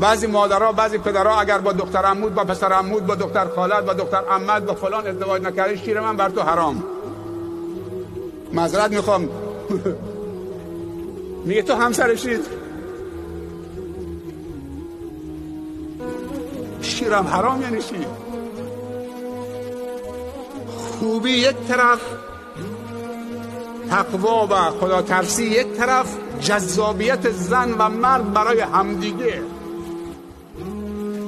بعضی مادرها، بعضی پدرها اگر با دختر عمود، با پسر عمود، با دختر خالت، با دختر عمت، با فلان ازدواج نکردی، شیر من بر تو حرام. معذرت میخوام. میگه تو همسرشید، شیرم حرام یعنی چی؟ خوبی یک طرف، تقوا و خدا ترسی یک طرف، جذابیت زن و مرد برای همدیگه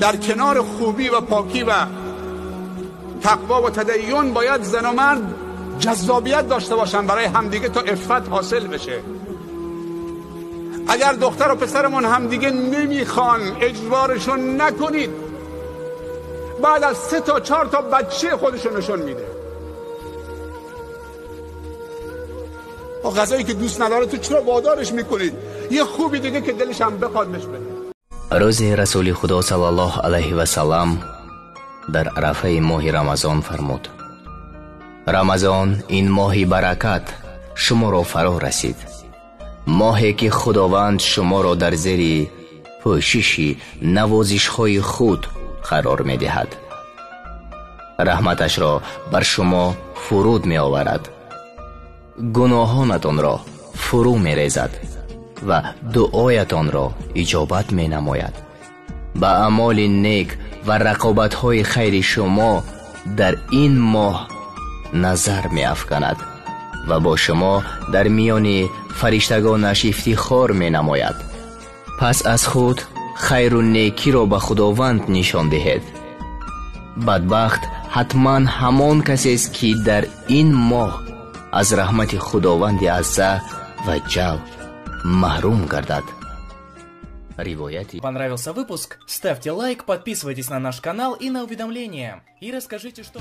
در کنار خوبی و پاکی و تقوا و تدین باید زن و مرد جذابیت داشته باشن برای همدیگه تا عفت حاصل بشه. اگر دختر و پسرمون همدیگه نمیخوان، اجبارشون نکنید. بعد از 3 تا 4 تا بچه خودشون نشون میده. با غذایی که دوست نداره تو چرا وادارش میکنید؟ یه خوبی دیگه که دلش هم بخواد بهش بده. Рӯзе Расули Худо саллаллоҳу алайҳи васаллам дар арафаи моҳи Рамазон фармуд: Рамазон ин моҳи баракат шуморо фаро расид, моҳе ки Худованд шуморо дар зери пӯшиши навозишҳои худ қарор медиҳад, раҳматашро бар шумо фуруд меоварад, гуноҳонатонро фурӯ мерезад ва дуоятонро иҷобат менамояд. Ба аъмоли нек ва рақобатҳои хайри шумо дар ин моҳ назар меафканад ва бо шумо дар миёни фариштагонаш ифтихор менамояд. Пас аз худ хайру некиро ба Худованд нишон диҳед. Бадбахт ҳатман ҳамон касест, ки дар ин моҳ аз раҳмати Худованди азза ва ҷал маҳрум гардад. Ривояти. Понравился выпуск? Ставьте лайк, подписывайтесь на наш канал и на уведомления. И расскажите, что...